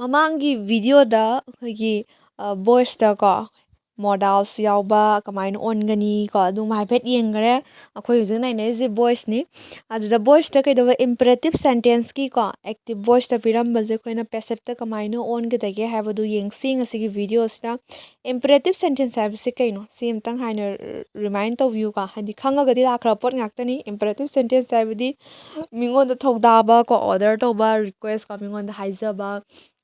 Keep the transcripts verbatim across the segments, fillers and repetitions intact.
ꯃꯃꯥꯡꯒꯤ ꯚꯤꯗꯤꯑꯣꯗ ꯑꯩꯈꯣꯏꯒꯤ ꯚꯣꯏꯁꯇꯀꯣ ꯃꯣꯗꯥꯜꯁ ꯌꯥꯎꯕ ꯀꯃꯥꯏꯅ ꯑꯣꯟꯒꯅꯤ ꯀꯣ, ꯑꯗꯨꯝ ꯍꯥꯏꯐꯦꯠ ꯌꯦꯡꯈꯔꯦ꯫ ꯑꯩꯈꯣꯏ ꯍꯧꯖꯤꯛ ꯅꯩꯅꯔꯤꯁꯦ ꯚꯣꯏꯁꯅꯤ꯫ ꯑꯗꯨꯗ ꯚꯣꯏꯁꯇ ꯀꯩꯗꯧꯕ, ꯏꯝꯄꯦꯔꯦꯇꯤꯞ ꯁꯦꯟꯇꯦꯟꯁꯀꯤꯀꯣ ꯑꯦꯛꯇꯤꯞ ꯚꯣꯏꯁꯇ ꯄꯤꯔꯝꯕꯁꯦ ꯑꯩꯈꯣꯏꯅ ꯄꯦꯁꯤꯞꯇ ꯀꯃꯥꯏꯅ ꯑꯣꯟꯒꯗꯒꯦ ꯍꯥꯏꯕꯗꯨ ꯌꯦꯡꯁꯤ ꯉꯁꯤꯒꯤ ꯚꯤꯗꯤꯑꯣꯁꯤꯗ꯫ ꯏꯝꯄꯦꯔꯦꯇꯤꯞ ꯁꯦꯟꯇꯦꯟꯁ ꯍꯥꯏꯕꯁꯤ ꯀꯩꯅꯣ? ꯁꯤ ꯑꯝꯇꯪ ꯍꯥꯏꯅ ꯔꯤꯃꯥꯏꯟ ꯇꯧꯕꯤꯌꯨꯀꯣ, ꯍꯥꯏꯗꯤ ꯈꯪꯉꯒꯗꯤ ꯂꯥꯛꯈ꯭ꯔ ꯄꯣꯠ ꯉꯥꯛꯇꯅꯤ꯫ ꯏꯝꯄꯦꯔꯦꯇꯤꯞ ꯁꯦꯟꯇꯦꯟꯁ ꯍꯥꯏꯕꯗꯤ ꯃꯤꯉꯣꯟꯗ ꯊꯧꯗꯥꯕ ꯀꯣ, ꯑꯣꯔꯗꯔ ꯇꯧꯕ, ꯔꯤꯀ꯭ꯋꯦꯁ ꯀꯣ, ꯃꯤꯉꯣꯟꯗ ꯍꯥꯏꯖꯕ,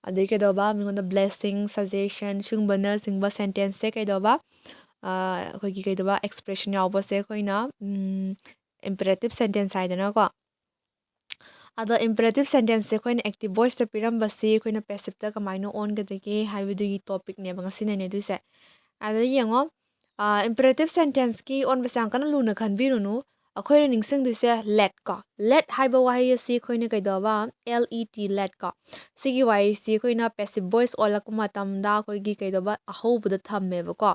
ꯑꯗꯩ ꯀꯩꯗꯧꯕ, ꯃꯤꯉꯣꯟꯗ ꯕ꯭ꯂꯦꯁꯤꯡ, ꯁꯖꯦꯁꯟ, ꯁꯤꯒꯨꯝꯕꯅꯆꯤꯡꯕ ꯁꯦꯟꯇꯦꯟꯁꯁꯦ ꯀꯩꯗꯧꯕ, ꯑꯩꯈꯣꯏꯒꯤ ꯀꯩꯗꯧꯕ, ꯑꯦꯛꯁꯄ꯭ꯔꯦꯁꯟ ꯌꯥꯎꯕꯁꯦ ꯑꯩꯈꯣꯏꯅ ꯏꯝꯄꯦꯔꯦꯇꯤꯞ ꯁꯦꯟꯇꯦꯟꯁ ꯍꯥꯏꯗꯅꯀꯣ꯫ ꯑꯗꯣ ꯏꯝꯄꯦꯔꯦꯇꯤꯞ ꯁꯦꯟꯇꯦꯟꯁꯁꯦ ꯑꯩꯈꯣꯏꯅ ꯑꯦꯛꯇꯤꯞ ꯚꯣꯏꯁꯇ ꯄꯤꯔꯝꯕꯁꯦ ꯑꯩꯈꯣꯏꯅ ꯄꯦꯁꯤꯞꯇ ꯀꯃꯥꯏꯅ ꯑꯣꯟꯒꯗꯒꯦ ꯍꯥꯏꯕꯗꯨꯒꯤ ꯇꯣꯄꯤꯛꯅꯦꯕ ꯉꯁꯤ ꯅꯩꯅꯗꯣꯏꯁꯦ꯫ ꯑꯗ ꯌꯦꯡꯉꯣ, ꯏꯝꯄꯦꯔꯦꯇꯤꯞ ꯁꯦꯟꯇꯦꯟꯁꯀꯤ ꯑꯣꯟꯕꯁꯦ ꯌꯥꯝ ꯀꯟꯅ ꯂꯨꯅ ꯈꯟꯕꯤꯔꯨꯅꯨ꯫ ꯑꯩꯈꯣꯏꯅ ꯅꯤꯡꯁꯤꯡꯗꯣꯏꯁꯦ ꯂꯦꯠ ꯀꯣ꯫ ꯂꯦꯠ ꯍꯥꯏꯕ ꯋꯥꯍꯩ ꯑꯁꯤ ꯑꯩꯈꯣꯏꯅ ꯀꯩꯗꯧꯕ, ꯑꯦꯜ ꯏ ꯇꯤ, ꯂꯦꯠ ꯀꯣ꯫ ꯁꯤꯒꯤ ꯋꯥꯍꯩꯁꯤ ꯑꯩꯈꯣꯏꯅ ꯄꯦꯁꯤꯞ ꯚꯣꯏꯁ ꯑꯣꯜꯂꯛꯄ ꯃꯇꯝꯗ ꯑꯩꯈꯣꯏꯒꯤ ꯀꯩꯗꯧꯕ, ꯑꯍꯧꯕꯗ ꯊꯝꯃꯦꯕꯀꯣ꯫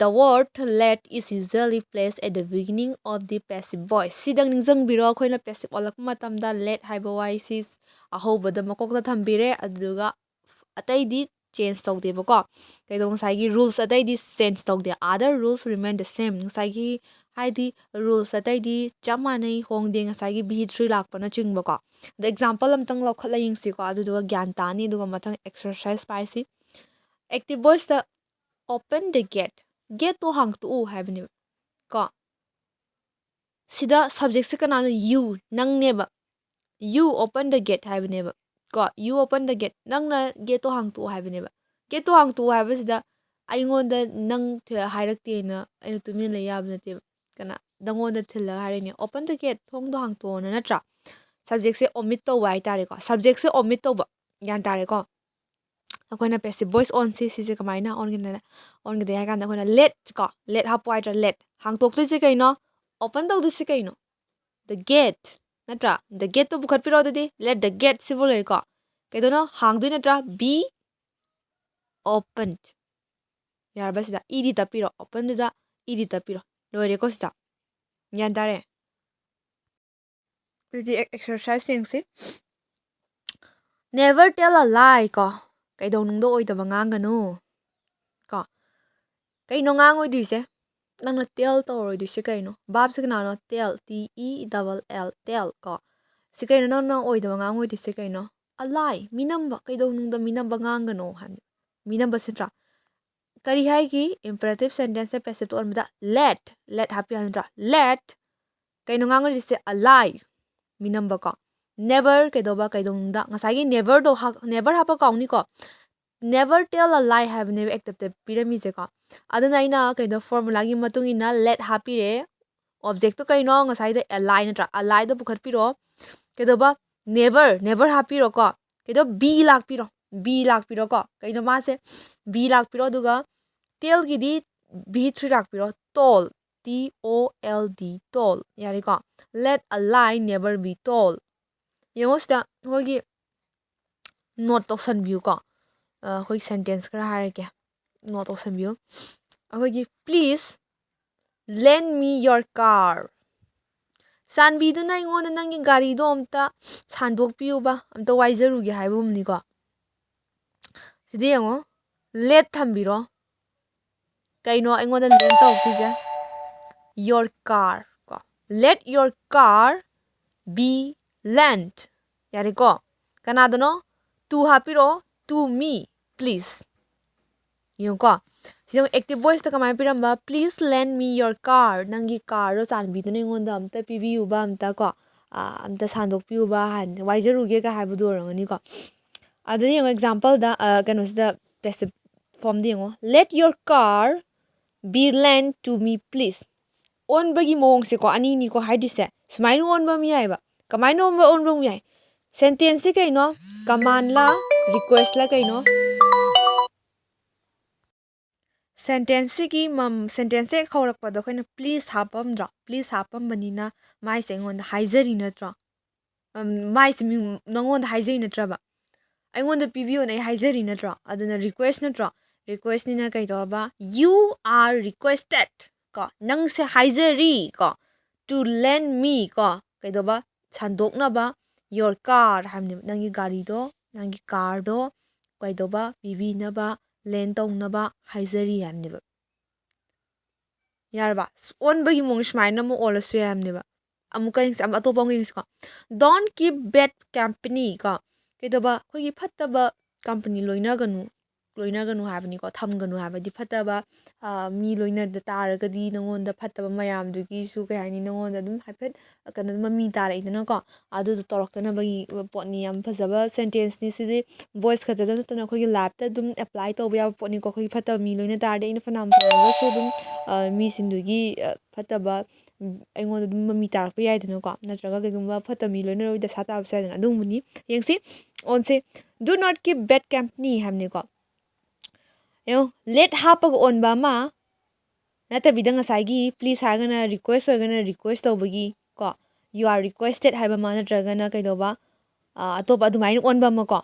The word let is usually placed at the beginning of the passive voice. ꯁꯤꯗꯪ ꯅꯤꯡꯁꯤꯡꯕꯤꯔꯣ, ꯑꯩꯈꯣꯏꯅ ꯄꯦꯁꯤꯞ ꯑꯣꯜꯂꯛꯄ ꯃꯇꯝꯗ ꯂꯦꯠ ꯍꯥꯏꯕ ꯋꯥꯍꯩꯁꯤ ꯑꯍꯧꯕꯗ ꯃꯀꯣꯛꯇ ꯊꯝꯕꯤꯔꯦ, ꯑꯗꯨꯗꯨꯒ ꯑꯇꯩꯗꯤ ꯆꯦꯟꯖ ꯇꯧꯗꯦꯕꯀꯣ꯫ ꯀꯩꯗꯧꯕ, ꯉꯁꯥꯏꯒꯤ ꯔꯨꯜꯁ ꯑꯇꯩꯗꯤ ꯆꯦꯟꯖ ꯇꯧꯗꯦ, other rules remain the same꯫ ꯉꯁꯥꯏꯒꯤ ꯍꯥꯏꯗꯤ ꯔꯨꯜꯁ ꯑꯇꯩꯗꯤ ꯆꯞ ꯃꯥꯟꯅꯩ, ꯍꯣꯡꯗꯦ, ꯉꯁꯥꯏꯒꯤ ꯚꯤ ꯊ꯭ꯔꯤ ꯂꯥꯛꯄꯅꯆꯤꯡꯕꯀꯣ꯫ ꯑꯗꯣ ꯑꯦꯛꯖꯥꯝꯄꯜ ꯑꯝꯇꯪ ꯂꯧꯈꯠꯂ ꯌꯦꯡꯁꯤꯀꯣ, ꯑꯗꯨꯗꯨꯒ ꯒ꯭ꯌꯥꯟ ꯇꯥꯅꯤ꯫ ꯑꯗꯨꯒ ꯃꯊꯪ ꯑꯦꯛꯁꯔꯁꯥꯏꯁ ꯄꯥꯏꯁꯤ꯫ ꯑꯦꯛꯇꯤꯞ ꯚꯣꯏꯁꯇ "Open the gate", ꯒꯦꯠꯇꯣ ꯍꯥꯡꯇꯣꯛꯎ ꯍꯥꯏꯕꯅꯦꯕ ꯀꯣ꯫ ꯁꯤꯗ ꯁꯕꯖꯦꯛꯁꯦ ꯀꯅꯥꯅꯣ? "You", ꯅꯪꯅꯦꯕ꯫ "You open the gate" ꯍꯥꯏꯕꯅꯦꯕ ꯀꯣ꯫ "You open the gate", ꯅꯪꯅ ꯒꯦꯠꯇꯣ ꯍꯥꯡꯇꯣꯛꯑꯣ ꯍꯥꯏꯕꯅꯦꯕ꯫ ꯒꯦꯠꯇꯣ ꯍꯥꯡꯇꯣꯛꯑꯣ ꯍꯥꯏꯕꯁꯤꯗ ꯑꯩꯉꯣꯟꯗ ꯅꯪ ꯊꯤ-, ꯍꯥꯏꯔꯛꯇꯦꯅ ꯑꯩꯅ ꯇꯨꯃꯤꯟꯅ ꯂꯩ ꯌꯥꯕ ꯅꯠꯇꯦꯕ꯫ ꯀꯅꯥ, ꯅꯪꯉꯣꯟꯗ ꯊꯤꯜꯂꯒ ꯍꯥꯏꯔꯛꯏꯅꯦ, "Open the gate", ꯊꯣꯡꯗꯣ ꯍꯥꯡꯇꯣꯛꯑꯣꯅ, ꯅꯠꯇ꯭ꯔꯥ? ꯁꯕꯖꯦꯛꯁꯦ ꯑꯣꯃꯤꯠ ꯇꯧꯕ ꯍꯥꯏꯇꯥꯔꯦꯀꯣ꯫ ꯁꯕꯖꯦꯛꯁꯦ ꯑꯣꯃꯤꯠ ꯇꯧꯕ꯫ ꯒ꯭ꯌꯥꯟ ꯇꯥꯔꯦꯀꯣ? ꯑꯩꯈꯣꯏꯅ ꯄꯦꯁꯤꯞ ꯚꯣꯏꯁ ꯑꯣꯟꯁꯤ꯫ ꯁꯤꯁꯦ ꯀꯃꯥꯏꯅ ꯑꯣꯟꯒꯅꯤ, ꯑꯣꯟꯒꯗꯒꯦ ꯍꯥꯏ ꯀꯥꯟꯗ ꯑꯩꯈꯣꯏꯅ ꯂꯦꯠ ꯀꯣ, ꯂꯦꯠ ꯍꯥꯞꯄꯣ ꯍꯥꯏꯗ꯭ꯔꯥ? ꯂꯦꯠ꯫ ꯍꯥꯡꯇꯣꯛꯇꯣꯏꯁꯦ ꯀꯩꯅꯣ? ꯑꯣꯄꯟ ꯇꯧꯗꯣꯏꯁꯦ ꯀꯩꯅꯣ? The gate, ꯅꯠꯇ꯭ꯔꯥ? The gateꯇꯨ ꯄꯨꯈꯠꯄꯤꯔꯣ ꯑꯗꯨꯗꯤ꯫ Let the gate ꯁꯤꯕꯨ ꯂꯩꯔꯦꯀꯣ꯫ ꯀꯩꯗꯧꯅꯣ? ꯍꯥꯡꯗꯣꯏ ꯅꯠꯇ꯭ꯔꯥ? Be opened꯫ ꯌꯥꯔꯕ ꯁꯤꯗ? ꯏ ꯗꯤ ꯇꯞꯄꯤꯔꯣ꯫ ꯑꯣꯄꯟꯗꯨꯗ ꯏ ꯗꯤ ꯇꯞꯄꯤꯔꯣ꯫ ꯂꯣꯏꯔꯦꯀꯣ ꯁꯤꯗ꯫ ꯒ꯭ꯌꯥꯟ ꯇꯥꯔꯦ? ꯑꯗꯨꯗꯤ ꯑꯦꯛ-, ꯑꯦꯛꯁꯔꯁꯥꯏꯁ ꯌꯦꯡꯁꯤ꯫ Never tell a lie ꯀꯣ꯫ ꯀꯩꯗꯧꯅꯨꯡꯗ ꯑꯣꯏꯗꯕ ꯉꯥꯡꯒꯅꯨ ꯀꯣ꯫ ꯀꯩꯅꯣ ꯉꯥꯡꯉꯣꯏꯗꯣꯏꯁꯦ? ꯅꯪꯅ tell ꯇꯧꯔꯣꯏꯗꯣꯏꯁꯦ ꯀꯩꯅꯣ? Verbꯁꯦ ꯀꯅꯥꯅꯣ? Tell, T E double L, tell ꯀꯣ꯫ ꯁꯤ ꯀꯩꯅꯣ ꯅꯪꯅ ꯑꯣꯏꯗꯕ ꯉꯥꯡꯉꯣꯏꯗꯣꯏꯁꯦ ꯀꯩꯅꯣ? A lie, ꯃꯤꯅꯝꯕ꯫ ꯀꯩꯗꯧꯅꯨꯡꯗ ꯃꯤꯅꯝꯕ ꯉꯥꯡꯒꯅꯣ ꯍꯥꯏꯕꯅꯤ꯫ ꯃꯤꯅꯝꯕ ꯅꯠꯇ꯭ꯔꯥ? ꯀꯔꯤ ꯍꯥꯏꯒꯤ? Imperative sentenceꯁꯦ passiveꯇ ꯑꯣꯟꯕꯗ let, let ꯍꯥꯞꯄꯤ ꯍꯥꯏ ꯅꯠꯇ꯭ꯔꯥ? Let, ꯀꯩꯅꯣ ꯉꯥꯡꯉꯣꯏꯗꯣꯏꯁꯦ? A lie, ꯃꯤꯅꯝꯕ ꯀꯣ꯫ Never, ꯀꯩꯗꯧꯕ? ꯀꯩꯗꯧꯅꯨꯡꯗ꯫ ꯉꯁꯥꯏꯒꯤ neverꯗꯣ ꯍꯥꯞ-, never ꯍꯥꯞꯄ ꯀꯥꯎꯅꯤꯀꯣ꯫ Never tell a lie ꯍꯥꯏꯕꯅꯦꯕ adverbial ꯄꯤꯔꯝꯃꯤꯁꯦꯀꯣ꯫ ꯑꯗꯨꯅ ꯑꯩꯅ ꯀꯩꯅꯣ formulaꯒꯤ ꯃꯇꯨꯡ ꯏꯟꯅ let ꯍꯥꯞꯄꯤꯔꯦ꯫ Objectꯇꯣ ꯀꯩꯅꯣ? ꯉꯁꯥꯏꯗꯣ a lie ꯅꯠꯇ꯭ꯔꯥ? A lieꯗꯣ ꯄꯨꯈꯠꯄꯤꯔꯣ꯫ ꯀꯩꯗꯧꯕ? Never, never ꯍꯥꯞꯄꯤꯔꯣꯀꯣ꯫ ꯀꯩꯗꯧ? Be ꯂꯥꯛꯄꯤꯔꯣ, be ꯂꯥꯛꯄꯤꯔꯣꯀꯣ꯫ ꯀꯩꯅꯣ ꯃꯥꯁꯦ? Be ꯂꯥꯛꯄꯤꯔꯣ꯫ ꯑꯗꯨꯒ tellꯒꯤꯗꯤ V three ꯂꯥꯛꯄꯤꯔꯣ꯫ Told, T O L D, told꯫ ꯌꯥꯔꯦꯀꯣ? Let a lie never be told꯫ ꯌꯦꯡꯉꯣ ꯁꯤꯗ ꯑꯩꯈꯣꯏꯒꯤ note ꯇꯧꯁꯟꯕꯤꯌꯨꯀꯣ꯫ ꯑ, ꯑꯩꯈꯣꯏ sentence ꯈꯔ ꯍꯥꯏꯔꯛꯀꯦ, note ꯇꯧꯁꯟꯕꯤꯌꯨ꯫ ꯑꯩꯈꯣꯏꯒꯤ, "Please lend me your car." ꯆꯥꯟꯕꯤꯗꯨꯅ ꯑꯩꯉꯣꯟꯗ ꯅꯪꯒꯤ ꯒꯥꯔꯤꯗꯣ ꯑꯝꯇ ꯁꯥꯟꯗꯣꯛꯄꯤꯌꯨꯕ, ꯑꯝꯇ ꯋꯥꯏꯖꯔꯨꯒꯦ ꯍꯥꯏꯕꯒꯨꯝꯅꯤꯀꯣ꯫ ꯁꯤꯗ ꯌꯦꯡꯉꯣ, let ꯊꯝꯕꯤꯔꯣ꯫ ꯀꯩꯅꯣ ꯑꯩꯉꯣꯟꯗ lend ꯇꯧꯔꯛꯇꯣꯏꯁꯦ? Your car ꯀꯣ꯫ Let your car be lent꯫ ꯌꯥꯔꯦꯀꯣ? ꯀꯅꯥꯗꯅꯣ? To ꯍꯥꯞꯄꯤꯔꯛꯑꯣ, to me, please꯫ ꯌꯦꯡꯉꯨꯀꯣ, ꯁꯤꯗ ꯑꯃꯨꯛ active voiceꯇ ꯀꯃꯥꯏꯅ ꯄꯤꯔꯝꯕ? "Please lend me your car." ꯅꯪꯒꯤ carꯗꯣ ꯆꯥꯟꯕꯤꯗꯨꯅ ꯑꯩꯉꯣꯟꯗ ꯑꯝꯇ ꯄꯤꯕꯤꯌꯨꯕ, ꯑꯝꯇ ꯀꯣ, ꯑ, ꯑꯝꯇ ꯁꯥꯟꯗꯣꯛꯄꯤꯌꯨꯕ ꯍꯥꯏꯅ, ꯋꯥꯏꯖꯔꯨꯒꯦ ꯀꯥꯏ ꯍꯥꯏꯕꯗꯨ ꯑꯣꯏꯔꯝꯒꯅꯤꯀꯣ꯫ ꯑꯗꯨꯗ ꯌꯦꯡꯉꯣ, exampleꯗ, ꯑ, ꯀꯩꯅꯣꯁꯤꯗ passive formꯗ ꯌꯦꯡꯉꯣ, "Let your car be lent to me, please." ꯑꯣꯟꯕꯒꯤ ꯃꯑꯣꯡꯁꯦꯀꯣ, ꯑꯅꯤꯅꯤꯀꯣ ꯍꯥꯏꯗꯣꯏꯁꯦ꯫ ꯁꯨꯃꯥꯏꯅ ꯑꯣꯟꯕ ꯑꯃ ꯌꯥꯏꯑꯕ꯫ ꯀꯃꯥꯏꯅ ꯑꯣꯟꯕ, ꯑꯣꯟꯕ ꯑꯃ ꯌꯥꯏ? Sentenceꯁꯦ ꯀꯩꯅꯣ? Commandꯂ requestꯂ ꯀꯩꯅꯣ? Sentenceꯁꯤꯒꯤ ꯃꯝ-, sentenceꯁꯦ ꯍꯦꯛ ꯍꯧꯔꯛꯄꯗ ꯑꯩꯈꯣꯏꯅ please ꯍꯥꯞꯄꯝꯗ꯭ꯔꯣ? Please ꯍꯥꯞꯄꯝꯕꯅꯤꯅ ꯃꯥꯏꯁꯦ ꯑꯩꯉꯣꯟꯗ ꯍꯥꯏꯖꯔꯤ ꯅꯠꯇ꯭ꯔꯣ? ꯎꯝ, ꯃꯥꯏꯁꯦ ꯃꯤ-, ꯅꯉꯣꯟꯗ ꯍꯥꯏꯖꯔꯤ ꯅꯠꯇ꯭ꯔꯕ? ꯑꯩꯉꯣꯟꯗ ꯄꯤꯕꯤꯌꯣꯅ ꯑꯩ ꯍꯥꯏꯖꯔꯤ ꯅꯠꯇ꯭ꯔꯣ? ꯑꯗꯨꯅ request ꯅꯠꯇ꯭ꯔꯣ? Requestꯅꯤꯅ ꯀꯩ ꯇꯧꯔꯕ? "You are requested" ꯀꯣ, ꯅꯪꯁꯦ ꯍꯥꯏꯖꯔꯤ ꯀꯣ, "to lend me" ꯀꯣ, ꯀꯩꯗꯧꯕ? ꯁꯟꯗꯣꯛꯅꯕ, "your car" ꯍꯥꯏꯕꯅꯦꯕ, ꯅꯪꯒꯤ ꯒꯥꯔꯤꯗꯣ ꯅꯪꯒꯤ ꯀꯥꯔꯗꯣ ꯀꯩꯗꯧꯕ, ꯄꯤꯕꯤꯅꯕ, ꯂꯦꯟ ꯇꯧꯅꯕ ꯍꯥꯏꯖꯔꯤ ꯍꯥꯏꯕꯅꯦꯕ꯫ ꯌꯥꯔꯕ? ꯑꯣꯟꯕꯒꯤ ꯃꯑꯣꯡ ꯁꯨꯃꯥꯏꯅ ꯑꯃꯨꯛ ꯑꯣꯜꯂꯁꯨ ꯌꯥꯏ ꯍꯥꯏꯕꯅꯦꯕ꯫ ꯑꯃꯨꯛꯀ ꯌꯦꯡꯁꯤ, ꯑꯃ ꯑꯇꯣꯞꯄ ꯑꯃꯨꯛ ꯌꯦꯡꯁꯤꯀꯣ꯫ Don't keep bad company ꯀꯣ꯫ ꯀꯩꯗꯧꯕ? ꯑꯩꯈꯣꯏꯒꯤ ꯐꯠꯇꯕ ꯀꯝꯄꯅꯤ ꯂꯣꯏꯅꯒꯅꯨ, ꯂꯣꯏꯅꯒꯅꯨ ꯍꯥꯏꯕꯅꯤꯀꯣ, ꯊꯝꯒꯅꯨ ꯍꯥꯏꯕꯗꯤ ꯐꯠꯇꯕ, ꯑ, ꯃꯤ ꯂꯣꯏꯅꯗ ꯇꯥꯔꯒꯗꯤ ꯅꯉꯣꯟꯗ ꯐꯠꯇꯕ ꯃꯌꯥꯝꯗꯨꯒꯤꯁꯨ, ꯀꯩ ꯍꯥꯏꯅꯤ, ꯅꯉꯣꯟꯗ ꯑꯗꯨꯝ ꯍꯥꯏꯐꯦꯠ ꯀꯩꯅꯣ ꯃꯃꯤ ꯇꯥꯔꯛꯏꯗꯅꯀꯣ꯫ ꯑꯗꯨꯗꯣ ꯇꯧꯔꯛꯇꯅꯕꯒꯤ ꯄꯣꯠꯅꯤ꯫ ꯌꯥꯝ ꯐꯖꯕ ꯁꯦꯟꯇꯦꯟꯁꯅꯤ ꯁꯤꯗꯤ꯫ ꯚꯣꯏꯁ ꯈꯛꯇꯗ ꯅꯠꯇꯅ ꯑꯩꯈꯣꯏꯒꯤ ꯂꯥꯏꯐꯇ ꯑꯗꯨꯝ ꯑꯦꯄ꯭ꯂꯥꯏ ꯇꯧꯕ ꯌꯥꯕ ꯄꯣꯠꯅꯤꯀꯣ꯫ ꯑꯩꯈꯣꯏꯒꯤ ꯐꯠꯇꯕ ꯃꯤ ꯂꯣꯏꯅ ꯇꯥꯔꯗꯤ ꯑꯩꯅ ꯐꯅꯌꯥꯝ ꯇꯧꯔꯒꯁꯨ ꯑꯗꯨꯝ, ꯑ, ꯃꯤꯁꯤꯡꯗꯨꯒꯤ, ꯑ, ꯐꯠꯇꯕ, ꯎꯝ, ꯑꯩꯉꯣꯟꯗ ꯑꯗꯨꯝ ꯃꯃꯤ ꯇꯥꯔꯛꯄ ꯌꯥꯏꯗꯅꯀꯣ꯫ ꯅꯠꯇ꯭ꯔꯒ ꯀꯩꯒꯨꯝꯕ ꯐꯠꯇꯕ ꯃꯤ ꯂꯣꯏꯅꯔꯨꯕ ꯗꯁꯥ ꯇꯥꯕꯁꯨ ꯌꯥꯏꯗꯅ꯫ ꯑꯗꯨꯒꯨꯝꯕꯅꯤ꯫ ꯌꯦꯡꯁꯤ, ꯑꯣꯟꯁꯦ꯫ Do not keep bad company ꯍꯥꯏꯕꯅꯤꯀꯣ꯫ ꯌꯦꯡꯉꯣ, let ꯍꯥꯞꯄꯒ ꯑꯣꯟꯕ ꯑꯃ ꯅꯠꯇꯕꯤꯗ ꯉꯁꯥꯏꯒꯤ please ꯍꯥꯏꯔꯒꯅ request ꯑꯣꯏꯔꯒꯅ request ꯇꯧꯕꯒꯤ ꯀꯣ, you are requested ꯍꯥꯏꯕ ꯑꯃ ꯅꯠꯇ꯭ꯔꯒꯅ ꯀꯩꯗꯧꯕ, ꯑ, ꯑꯇꯣꯞꯄ ꯑꯗꯨꯃꯥꯏꯅ ꯑꯣꯟꯕ ꯑꯃ ꯀꯣ꯫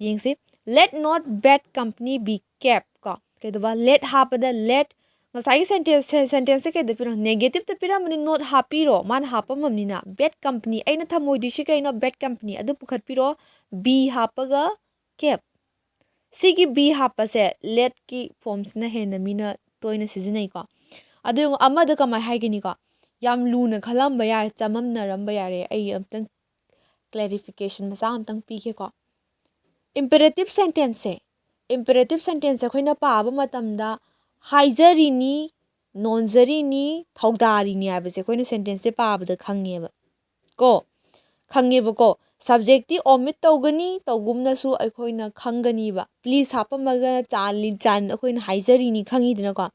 ꯌꯦꯡꯁꯤ, let not bad company be kept ꯀꯣ꯫ ꯀꯩꯗꯧꯕ? Let ꯍꯥꯞꯄꯗ let, ꯉꯁꯥꯏꯒꯤ ꯁꯦꯟꯇꯦꯟꯁ, ꯁꯦꯟꯇꯦꯟꯁꯁꯦ ꯀꯩꯗ ꯄꯤꯔꯝ? ꯅꯦꯒꯦꯇꯤꯞꯇ ꯄꯤꯔꯝꯕꯅꯤ, not ꯍꯥꯞꯄꯤꯔꯣ, ꯃꯥꯅ ꯍꯥꯞꯄꯝꯃꯕꯅꯤꯅ꯫ Bad company, ꯑꯩꯅ ꯊꯝꯃꯣꯏꯗꯣꯏꯁꯤ ꯀꯩꯅꯣ? Bad company ꯑꯗꯨ ꯄꯨꯈꯠꯄꯤꯔꯣ꯫ Be ꯍꯥꯞꯄꯒ kept꯫ ꯁꯤꯒꯤ be ꯍꯥꯞꯄꯁꯦ letꯀꯤ ꯐꯣꯝꯁꯤꯅ ꯍꯦꯟꯅ ꯃꯤꯅ ꯇꯣꯏꯅ ꯁꯤꯖꯤꯟꯅꯩꯀꯣ꯫ ꯑꯗꯨ ꯌꯦꯡꯉꯨ, ꯑꯃꯗ ꯀꯃꯥꯏꯅ ꯍꯥꯏꯒꯅꯤꯀꯣ? ꯌꯥꯝ ꯂꯨꯅ ꯈꯜꯂꯝꯕ ꯌꯥꯔꯦ, ꯆꯃꯝꯅꯔꯝꯕ ꯌꯥꯔꯦ꯫ ꯑꯩ ꯑꯝꯇꯪ clarification ꯃꯆꯥ ꯑꯝꯇꯪ ꯄꯤꯒꯦꯀꯣ꯫ Imperative sentenceꯁꯦ, imperative sentenceꯁꯦ ꯑꯩꯈꯣꯏꯅ ꯄꯥꯕ ꯃꯇꯝꯗ ꯍꯥꯏꯖꯔꯤꯅꯤ, ꯅꯣꯟꯖꯔꯤꯅꯤ, ꯊꯧꯗꯥꯔꯤꯅꯤ ꯍꯥꯏꯕꯁꯦ ꯑꯩꯈꯣꯏꯅ ꯁꯦꯟꯇꯦꯟꯁꯁꯦ ꯄꯥꯕꯗ ꯈꯪꯉꯦꯕ ꯀꯣ, ꯈꯪꯉꯦꯕꯀꯣ꯫ Subjectꯇꯤ omit ꯇꯧꯒꯅꯤ, ꯇꯧꯒꯨꯝꯅꯁꯨ ꯑꯩꯈꯣꯏꯅ ꯈꯪꯒꯅꯤꯕ꯫ Please ꯍꯥꯞꯄꯝꯃꯒ ꯆꯥꯟꯂꯤ-, ꯆꯥꯟ-, ꯑꯩꯈꯣꯏꯅ ꯍꯥꯏꯖꯔꯤꯅꯤ ꯈꯪꯉꯤꯗꯅꯀꯣ꯫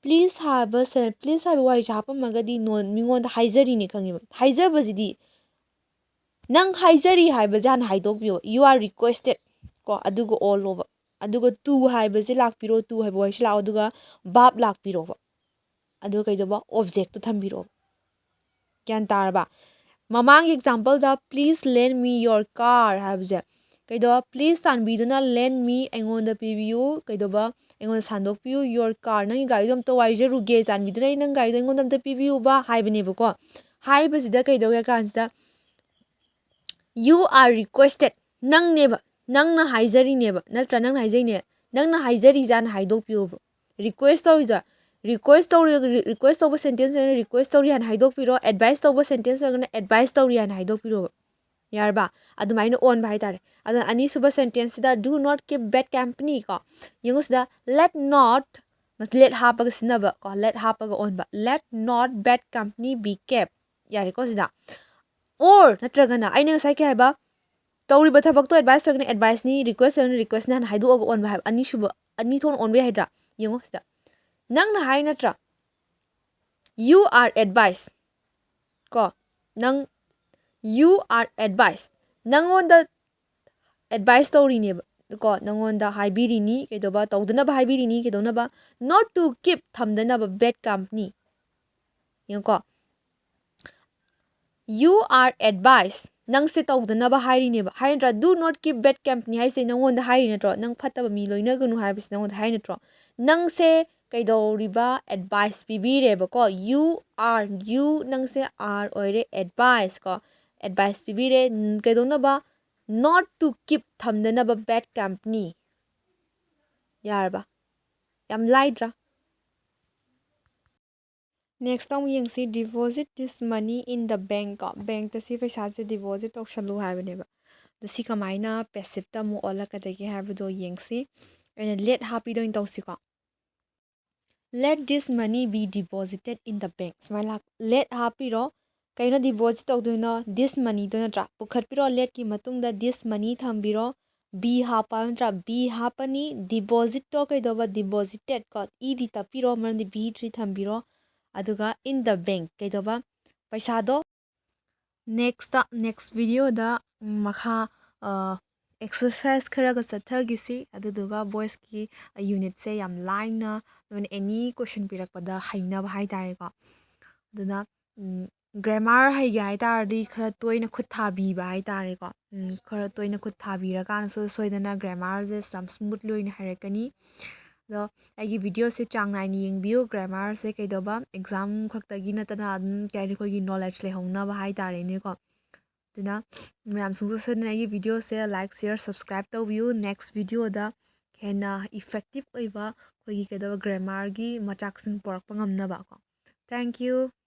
Please ꯍꯥꯏꯕ ꯁꯦ-, please ꯍꯥꯏꯕ ꯋꯥꯍꯩꯁꯦ ꯍꯥꯞꯄꯝꯃꯒꯗꯤ ꯅꯣꯟ-, ꯃꯤꯉꯣꯟꯗ ꯍꯥꯏꯖꯔꯤꯅꯤ ꯈꯪꯉꯦꯕ꯫ ꯍꯥꯏꯖꯕꯁꯤꯗꯤ ꯅꯪ ꯍꯥꯏꯖꯔꯤ ꯍꯥꯏꯕꯁꯦ ꯍꯥꯟꯅ ꯍꯥꯏꯗꯣꯛꯄꯤꯌꯣ꯫ You are requested ꯀꯣ, ꯑꯗꯨꯒ ꯑꯣꯜꯂꯣꯕ꯫ ꯑꯗꯨꯒ to ꯍꯥꯏꯕꯁꯦ ꯂꯥꯛꯄꯤꯔꯣ, to ꯍꯥꯏꯕ ꯋꯥꯍꯩꯁꯦ ꯂꯥꯛꯑꯣ, ꯑꯗꯨꯒ verb ꯂꯥꯛꯄꯤꯔꯣꯕ꯫ ꯑꯗꯨꯒ ꯀꯩꯗꯧꯕ? Objectꯇꯣ ꯊꯝꯕꯤꯔꯣꯕ꯫ ꯒ꯭ꯌꯥꯟ ꯇꯥꯔꯕ? ꯃꯃꯥꯡꯒꯤ exampleꯗ please lend me your car ꯍꯥꯏꯕꯁꯦ ꯀꯩꯗꯧꯕ? Please ꯆꯥꯟꯕꯤꯗꯨꯅ lend me ꯑꯩꯉꯣꯟꯗ ꯄꯤꯕꯤꯌꯨ, ꯀꯩꯗꯧꯕ? ꯑꯩꯉꯣꯟꯗ ꯁꯥꯟꯗꯣꯛꯄꯤꯌꯨ, your car, ꯅꯪꯒꯤ ꯒꯥꯔꯤꯗꯣ ꯑꯝꯇ ꯋꯥꯏꯖꯔꯨꯒꯦ, ꯆꯥꯟꯕꯤꯗꯨꯅ ꯑꯩ ꯅꯪ ꯒꯥꯔꯤꯗꯣ ꯑꯩꯉꯣꯟꯗ ꯑꯝꯇ ꯄꯤꯕꯤꯌꯨꯕ ꯍꯥꯏꯕꯅꯦꯕꯀꯣ꯫ ꯍꯥꯏꯕꯁꯤꯗ ꯀꯩꯗꯧꯒꯦ ꯀꯥꯟꯁꯤꯗ you are requested ꯅꯪꯅꯦꯕ, ꯅꯪꯅ ꯍꯥꯏꯖꯔꯤꯅꯦꯕ, ꯅꯠꯇ꯭ꯔꯥ? ꯅꯪꯅ ꯍꯥꯏꯖꯩꯅꯦ, ꯅꯪꯅ ꯍꯥꯏꯖꯔꯤꯁꯦ ꯍꯥꯟꯅ ꯍꯥꯏꯗꯣꯛꯄꯤꯌꯣꯕ꯫ ꯔꯤꯀ꯭ꯋꯦꯁ ꯇꯧꯔꯤꯗꯣ, ꯔꯤꯀ꯭ꯋꯦꯁ ꯇꯧꯔꯤ, ꯔꯤꯀ꯭ꯋꯦꯁ ꯇꯧꯕ ꯁꯦꯟꯇꯦꯟꯁ ꯑꯣꯏꯅ ꯔꯤꯀ꯭ꯋꯦꯁ ꯇꯧꯔꯤ ꯍꯥꯟꯅ ꯍꯥꯏꯗꯣꯛꯄꯤꯔꯣ, ꯑꯦꯗꯚꯥꯏꯁ ꯇꯧꯕ ꯁꯦꯟꯇꯦꯟꯁ ꯑꯣꯏꯔꯒꯅ ꯑꯦꯗꯚꯥꯏꯁ ꯇꯧꯔꯤ ꯍꯥꯏꯅ ꯍꯥꯏꯗꯣꯛꯄꯤꯔꯣꯕ꯫ ꯌꯥꯔꯕ? ꯑꯗꯨꯃꯥꯏꯅ ꯑꯣꯟꯕ ꯍꯥꯏꯇꯥꯔꯦ꯫ ꯑꯗꯨꯅ ꯑꯅꯤꯁꯨꯕ ꯁꯦꯟꯇꯦꯟꯁꯁꯤꯗ "Do not keep bad company" ꯀꯣ, ꯌꯦꯡꯉꯨ ꯁꯤꯗ, "let not", ꯃꯁꯤ "let" ꯍꯥꯞꯄꯒ ꯁꯤꯖꯤꯟꯅꯕ ꯀꯣ, "let" ꯍꯥꯞꯄꯒ ꯑꯣꯟꯕ, "let not bad company be kept"꯫ ꯌꯥꯔꯦꯀꯣ ꯁꯤꯗ? ꯑꯣꯔ ꯅꯠꯇ꯭ꯔꯒꯅ ꯑꯩꯅ ꯉꯁꯥꯏ ꯀꯩ ꯍꯥꯏꯕ? ꯇꯧꯔꯤꯕ ꯊꯕꯛꯇꯣ ꯑꯦꯗꯚꯥꯏꯁ ꯇꯧꯔꯒꯅ ꯑꯦꯗꯚꯥꯏꯁꯅꯤ, ꯔꯤꯀ꯭ꯋꯦꯁ ꯇꯧꯔꯒꯅ ꯔꯤꯀ꯭ꯋꯦꯁꯅꯤ ꯍꯥꯏꯅ ꯍꯥꯏꯗꯣꯛꯑꯒ ꯑꯣꯟꯕ ꯍꯥꯏꯕ, ꯑꯅꯤꯁꯨꯕ, ꯑꯅꯤ ꯊꯣꯛꯅ ꯑꯣꯟꯕ ꯌꯥꯏ ꯍꯥꯏꯗ꯭ꯔꯥ? ꯌꯦꯡꯉꯣ ꯁꯤꯗ, ꯅꯪꯅ ꯍꯥꯏ ꯅꯠꯇ꯭ꯔꯥ? "You are advised" ꯀꯣ, ꯅꯪ, "You are advised", ꯅꯪꯉꯣꯟꯗ ꯑꯦꯗꯚꯥꯏꯁ ꯇꯧꯔꯤꯅꯦꯕ ꯀꯣ, ꯅꯪꯉꯣꯟꯗ ꯍꯥꯏꯕꯤꯔꯤꯅꯤ, ꯀꯩꯗꯧꯕ ꯇꯧꯗꯅꯕ ꯍꯥꯏꯕꯤꯔꯤꯅꯤ, ꯀꯩꯗꯧꯅꯕ? "Not to keep", ꯊꯝꯗꯅꯕ, "bad company"꯫ ꯌꯦꯡꯉꯨꯀꯣ, "You are advised", ꯅꯪꯁꯦ ꯇꯧꯗꯅꯕ ꯍꯥꯏꯔꯤꯅꯦꯕ, ꯍꯥꯏ ꯅꯠꯇ꯭ꯔꯥ? "Do not keep bad company" ꯍꯥꯏꯁꯦ ꯅꯪꯉꯣꯟꯗ ꯍꯥꯏꯔꯤ ꯅꯠꯇ꯭ꯔꯣ? ꯅꯪ ꯐꯠꯇꯕ ꯃꯤ ꯂꯣꯏꯅꯒꯅꯨ ꯍꯥꯏꯕꯁꯦ ꯅꯪꯉꯣꯟꯗ ꯍꯥꯏꯔꯤ ꯅꯠꯇ꯭ꯔꯣ? ꯅꯪꯁꯦ ꯀꯩꯗꯧꯔꯤꯕ? ꯑꯦꯗꯚꯥꯏꯁ ꯄꯤꯕꯤꯔꯦꯕꯀꯣ꯫ "You are", "you", ꯅꯪꯁꯦ "are" ꯑꯣꯏꯔꯦ, "advice" ꯀꯣ, ꯑꯦꯗꯚꯥꯏꯁ ꯄꯤꯕꯤꯔꯦ꯫ ꯎꯝ, ꯀꯩꯗꯧꯅꯕ? "Not to keep", ꯊꯝꯗꯅꯕ, "bad company"꯫ ꯌꯥꯔꯕ? ꯌꯥꯝ ꯂꯥꯏꯗ꯭ꯔꯥ? ꯅꯦꯛꯁꯇ ꯑꯃꯨꯛ ꯌꯦꯡꯁꯤ, "Deposit this money in the bank" ꯀꯣ, ꯕꯦꯡꯛꯇ ꯁꯤ ꯄꯩꯁꯥꯁꯦ ꯗꯤꯄꯣꯖꯤꯠ ꯇꯧꯁꯜꯂꯨ ꯍꯥꯏꯕꯅꯦꯕ꯫ ꯑꯗꯣ ꯁꯤ ꯀꯃꯥꯏꯅ ꯄꯦꯁꯤꯞꯇ ꯑꯃꯨꯛ ꯑꯣꯜꯂꯛꯀꯗꯒꯦ ꯍꯥꯏꯕꯗꯣ ꯌꯦꯡꯁꯤ꯫ ꯑꯩꯅ "let" ꯍꯥꯞꯄꯤꯗ ꯑꯣꯏꯅ ꯇꯧꯁꯤꯀꯣ꯫ "Let this money be deposited in the bank", ꯁꯨꯃꯥꯏꯅ ꯂꯥꯛ-, "let" ꯍꯥꯞꯄꯤꯔꯣ꯫ ꯀꯩꯅꯣ ꯗꯤꯄꯣꯖꯤꯠ ꯇꯧꯗꯣꯏꯅꯣ? "This money"ꯗꯣ ꯅꯠꯇ꯭ꯔꯥ? ꯄꯨꯈꯠꯄꯤꯔꯣ, "let"ꯀꯤ ꯃꯇꯨꯡꯗ "this money" ꯊꯝꯕꯤꯔꯣ, "be" ꯍꯥꯞꯄ ꯅꯠꯇ꯭ꯔꯥ? "Be" ꯍꯥꯞꯄꯅꯤ, ꯗꯤꯄꯣꯖꯤꯠꯇꯣ ꯀꯩꯗꯧꯕ? ꯗꯤꯄꯣꯖꯤꯇꯦꯠ ꯀꯣ, "ed" ꯇꯞꯄꯤꯔꯣ, ꯃꯔꯝꯗꯤ "be" ꯊꯝꯕꯤꯔꯣ꯫ ꯑꯗꯨꯒ "in the bank" ꯀꯩꯗꯧꯕ? ꯄꯩꯁꯥꯗꯣ꯫ ꯅꯦꯛꯁꯇ, ꯅꯦꯛꯁ ꯚꯤꯗꯤꯑꯣꯗ, ꯎꯝ, ꯃꯈꯥ, ꯑ, ꯑꯦꯛꯁꯔꯁꯥꯏꯁ ꯈꯔꯒ ꯆꯠꯊꯈꯤꯁꯤ, ꯑꯗꯨꯗꯨꯒ ꯚꯣꯏꯁꯀꯤ ꯌꯨꯅꯤꯠꯁꯦ ꯌꯥꯝ ꯂꯥꯏꯅ ꯅꯣꯏꯅ ꯑꯦꯅꯤ ꯀꯣꯏꯁꯟ ꯄꯤꯔꯛꯄꯗ ꯍꯩꯅꯕ ꯍꯥꯏꯇꯥꯔꯦꯀꯣ꯫ ꯑꯗꯨꯅ, ꯎꯝ, ꯒ꯭ꯔꯦꯃꯥꯔ ꯍꯩꯒꯦ ꯍꯥꯏ ꯇꯥꯔꯗꯤ ꯈꯔ ꯇꯣꯏꯅ ꯈꯨꯠ ꯊꯥꯕꯤꯕ ꯍꯥꯏ ꯇꯥꯔꯦꯀꯣ꯫ ꯎꯝ, ꯈꯔ ꯇꯣꯏꯅ ꯈꯨꯠ ꯊꯥꯕꯤꯔꯀꯥꯟꯗ ꯁꯣꯏ-, ꯁꯣꯏꯗꯅ ꯒ꯭ꯔꯦꯃꯥꯔꯁꯦ ꯌꯥꯝ ꯁ꯭ꯃꯨꯠꯂꯤ ꯑꯣꯏꯅ ꯍꯩꯔꯛꯀꯅꯤ꯫ ꯑꯗꯣ ꯑꯩꯒꯤ ꯚꯤꯗꯤꯑꯣꯁꯦ ꯆꯥꯡ ꯅꯥꯏꯅ ꯌꯦꯡꯕꯤꯌꯨ꯫ ꯒ꯭ꯔꯦꯃꯥꯔꯁꯦ ꯀꯩꯗꯧꯕ, ꯑꯦꯛꯖꯥꯝ ꯈꯛꯇꯒꯤ ꯅꯠꯇꯅ ꯑꯗꯨꯝ, ꯀꯩ ꯍꯥꯏꯅꯤ, ꯑꯩꯈꯣꯏꯒꯤ ꯅꯣꯂꯦꯖ ꯂꯩꯍꯧꯅꯕ ꯍꯥꯏ ꯇꯥꯔꯦꯅꯦꯀꯣ꯫ ꯑꯗꯨꯅ ꯃꯌꯥꯝꯁꯤꯡꯁꯨ ꯁꯣꯏꯗꯅ ꯑꯩꯒꯤ videoꯁꯦ like, share, subscribe ꯇꯧꯕꯤꯌꯨ꯫ Next videoꯗ ꯍꯦꯟꯅ effective ꯑꯣꯏꯕ ꯑꯩꯈꯣꯏꯒꯤ ꯀꯩꯗꯧꯕ grammarꯒꯤ ꯃꯆꯥꯛꯁꯤꯡ ꯄꯨꯔꯛꯄ ꯉꯝꯅꯕꯀꯣ꯫ Thank you.